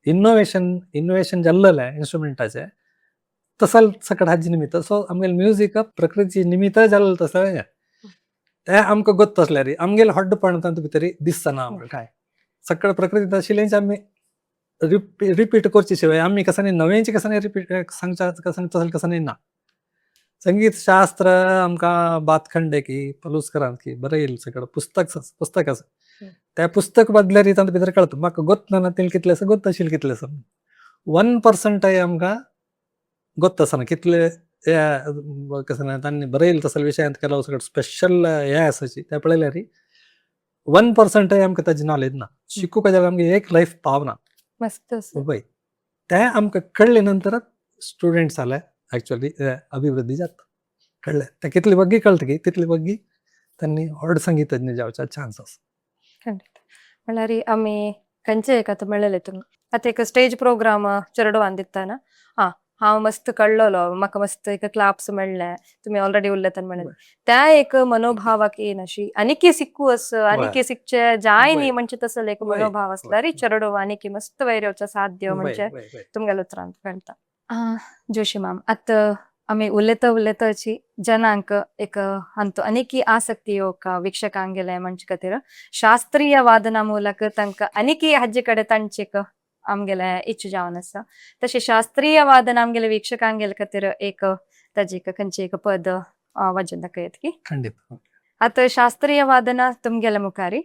इनोवेशन इनोवेशन जाल्लेलें इन्स्ट्रुमेंटाचें तसल सकट हाजे निमित्त. सो आमगेलें म्युजीक प्रकृती निमित्त जाल्लें तसलें हें तें आमकां गोत्त आसल्यार आमगेलें हड्डपण तातूंत भितर दिसना आमकां काय सगळें प्रकृतींत आशिल्लेंच आमी रिपीट करचे शिवाय आमी कसानी नवेंच कसानी रिपीट सांगच्या कसानी तसलें कसानी ना. संगीत शास्त्र आमकां भातखंडे की पलुस्करान की बरयल सगळें पुस्तक पुस्तक आसा त्या पुस्तक बदल्यार तातूंत भितर कळटा म्हाका गोत्त ना तें कितलें आसा गोत्त आशिल्लें कितलें आसा 1% आमकां गोत्त आसना कितले कशें ना तांणी बरयल तसले विशयांत केलो सगळें स्पेशल हें आसाची तें पळयल्यार 1% आमकां ताजी नॉलेज ना. शिकूंक जाल्यार आमकां एक लायफ पावना. मस्त. वय तें आमकां कळ्ळें नंतर स्टुडंट्स जाले एक्चुअली अभिवृद्धी जाता कळ्ळें तें कितले बग्गी कळटा की तितले बग्गी तांणी व्हड संगीतज्ञ जावचा चान्स आसा. खंडीत म्हळ्यार आमी खंयचे एक आतां मेळ्ळेले तुमी आतां एक स्टेज प्रोग्राम चेडवान दिताना आं हांव मस्त कळ्ळलो म्हाका मस्त एक क्लाप्स मेळ्ळे तुमी ऑलरेडी उलयतान म्हणलें त्या एक मनोभावाक येनाशी आनीकी सिक्कू अस आनीकी सिकचे जाय न्ही म्हणजे तसले एक मनोभाव आसल्यार चेडव आनीकी मस्त वयर येवचो साध्य म्हणजे तुमगेल्या उतरान कळटा. जोशी मॅम आतां आमी उलयता उलयताची जनांक एक अंत अनेकी आसक्ती येवका वीक्षकांगेले म्हणचे खातीर शास्त्रीय वादना ಮೂಲಕ तांकां आनीकी हाजे कडेन तांचे आमगेले इच्छा जावन आसा तशें शास्त्रीय वादन आमगेले वीक्षकांगेले खातीर एक ताजे एक खंयचें एक पद वाजून दाखयात की. खंडीत. आतां शास्त्रीय वादना तुमगेले मुखारी.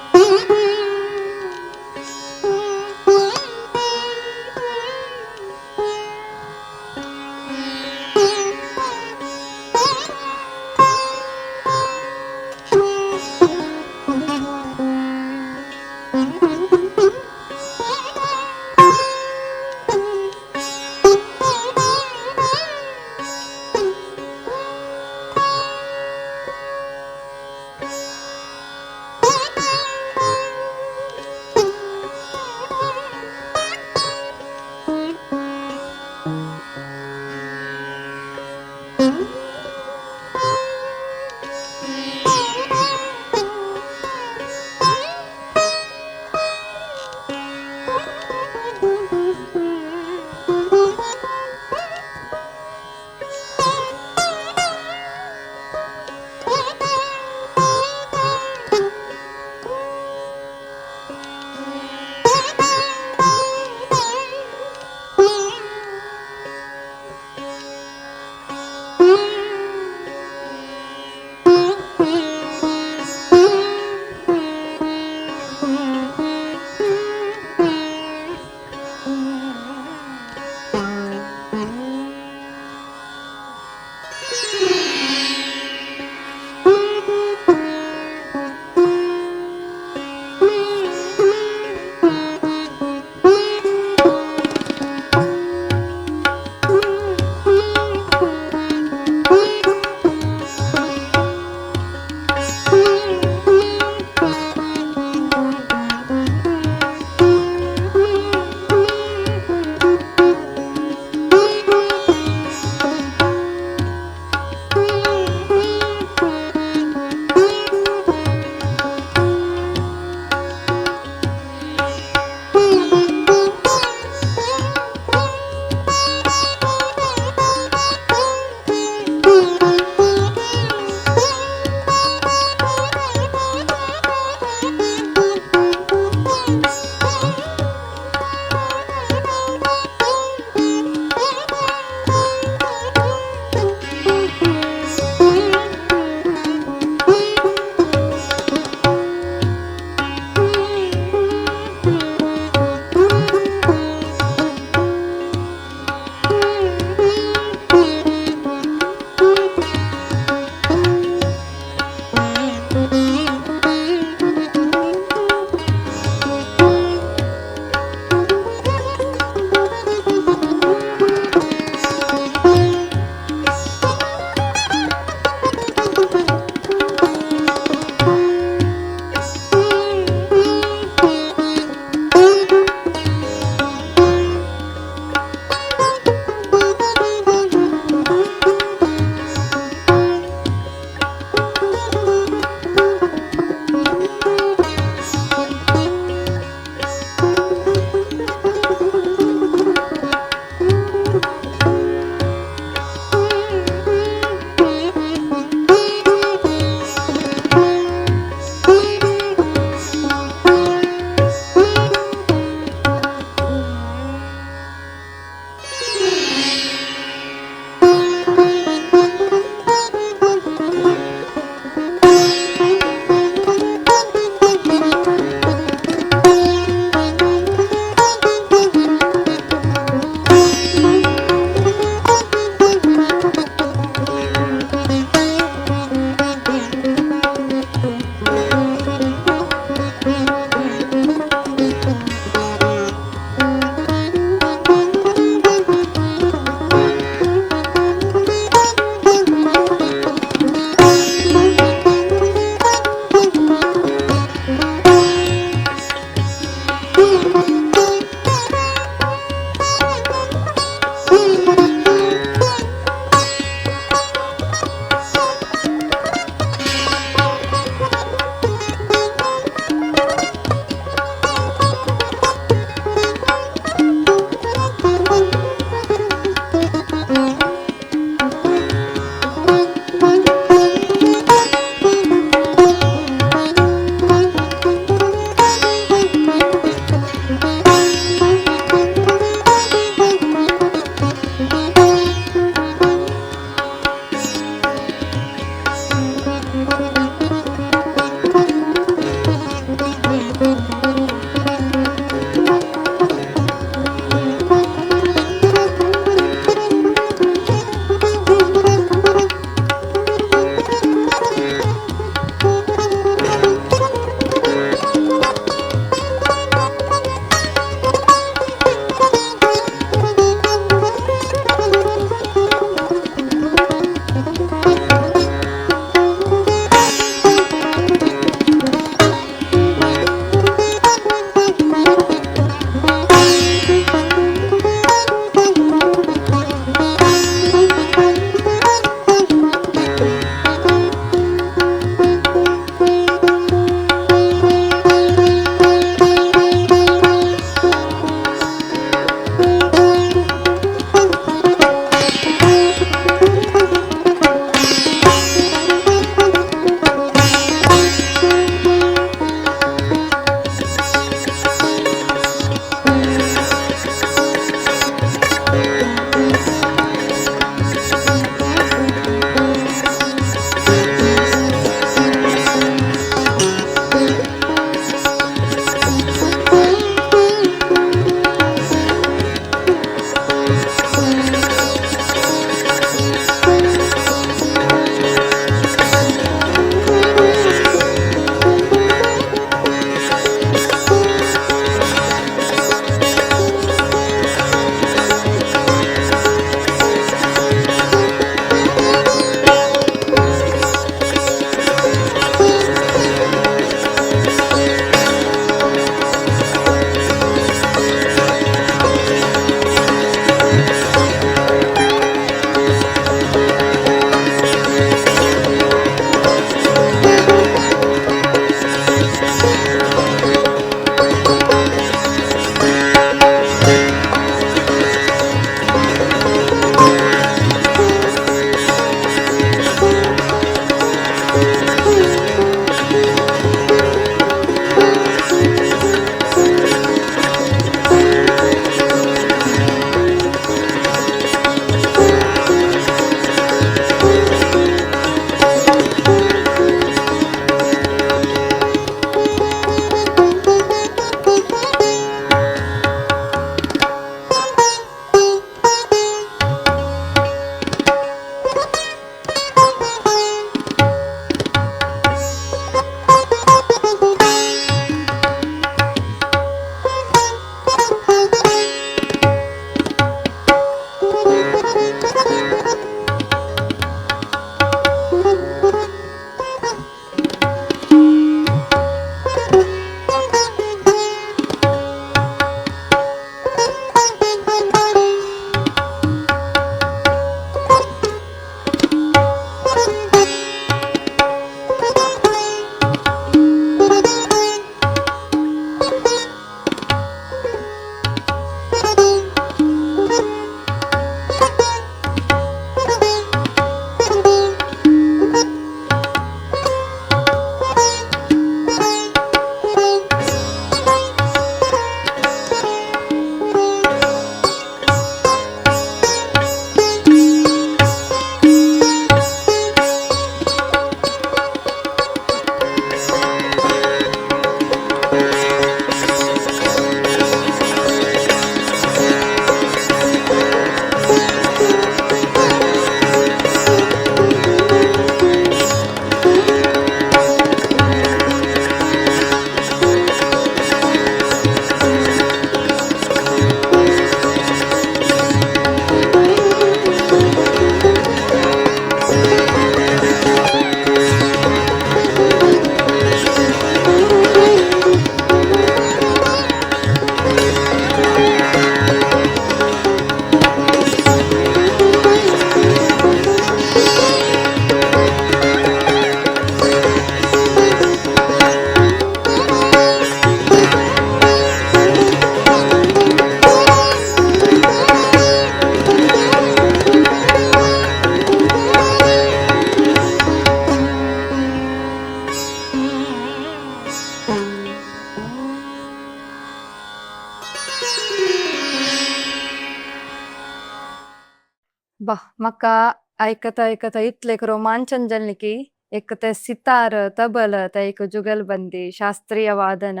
बा, म्हाका आयकता आयकता इतलें एक रोमांचन जालें की एक ते सितार, तबल, ते एक जुगलबंदी, शास्त्रीय वादन,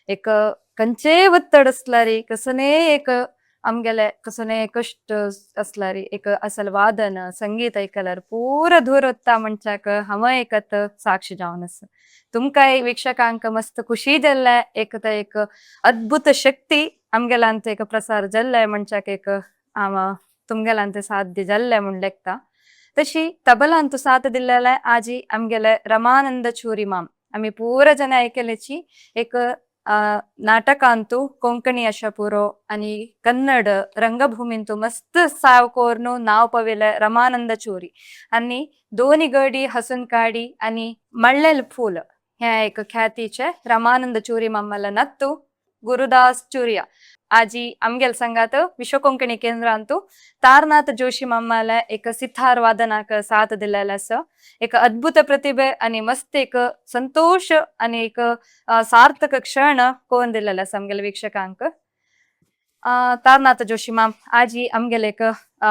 एक खंयचेय वत्तड आसल्यार कसलेय एक आमगेले कसलेय कश्ट आसल्यार एक असल वादन संगीत आयकल्यार पुरो दूर वता म्हणच्याक हांव एकत साक्षी जावन आसा. तुमकांय वीक्षकांक मस्त खुशी जाल्ले, एक ते एक अद्भुत शक्ती आमगेल्यान एक प्रसार जाल्ले म्हणच्याक एक हांव तुमगेल्यान ते साध्य जाल्ले म्हूण लेखता. तशी तबलांतु साथ दिल्लेले आजी आमगेले रमानंद चूरी माम. आमी पुरा जन आयकल्याची एक नाटकांतु कोंकणी अशा पुरो आनी कन्नड रंगभूमींतु मस्त साव कोर्नु नाव पवेले रमानंद चूरी आनी दोनी गडी हसून काडी आनी मळ्ळेल फूल ह्या एक ख्यातीचे रमानंद चूरी मामाला नत्तु गुरुदास चुरिया आजी आमगेल संगात विश्व कोंकणी केंद्रांतु तारनाथ जोशी मामाला एक सितार वादनाक साथ दिलेला आसा. एक अद्भुत प्रतिभे आणि मस्त एक संतोष आणि एक सार्थक क्षण कोण दिलेला आसा आमगेले वीक्षकांक. तारनाथ जोशी माम, आजी आमगेले एक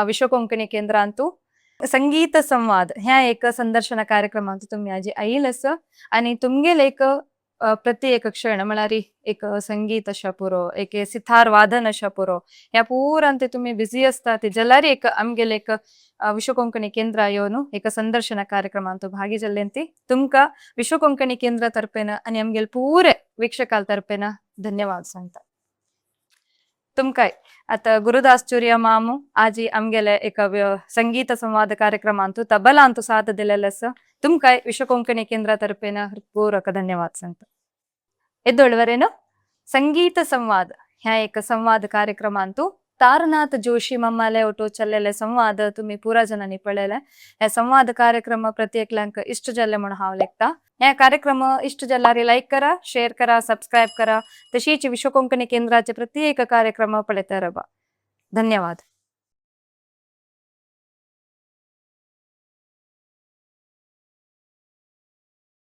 विश्व कोंकणी केंद्रांतु संगीत संवाद ह्या एक संदर्शन कार्यक्रमांतु तुम्ही आजी आयिल आसा आणि तुमगेले एक प्रति एक क्षण म्हळ्यार एक संगीत अशा पुरो, एक सितार वादन अशा पुरो, ह्या पुरांत तुम्ही बिझी आसता ते जाल्यार एक आमगेले एक विश्व कोंकणी केंद्र येवन एक संदर्शन कार्यक्रमांतु भागी जाल्ले तुमकां विश्व कोंकणी केंद्र तर्फेन आनी आमगेले पुरे वीक्षकां तर्फेन धन्यवाद सांगता. तुमकांय आता गुरुदास चुरिया मामू आजी आमगेले एक संगीत संवाद कार्यक्रमांतु तबलांतु साथ दिलेले आसा. तुमकांय विश्व कोंकणी केंद्र तर्फेन हृत्पूर्वक धन्यवाद सांगता. एदोळवरेन संगीत संवाद ह्या एक संवाद कार्यक्रमांतु तारनाथ जोशी मम्माले ಒಟ್ಟು चल्लेले संवाद तुम्ही पुरा जणांनी पळयले. हे संवाद कार्यक्रम प्रत्येकल्यांक इश्ट जाल्ले म्हणून हांव लेखता. हे कार्यक्रम इश्ट जाल्यार लायक करा, शेअर करा, सबस्क्राईब करा. तशीच विश्व कोंकणी केंद्राचे प्रत्येक कार्यक्रम पळयता रावा. धन्यवाद.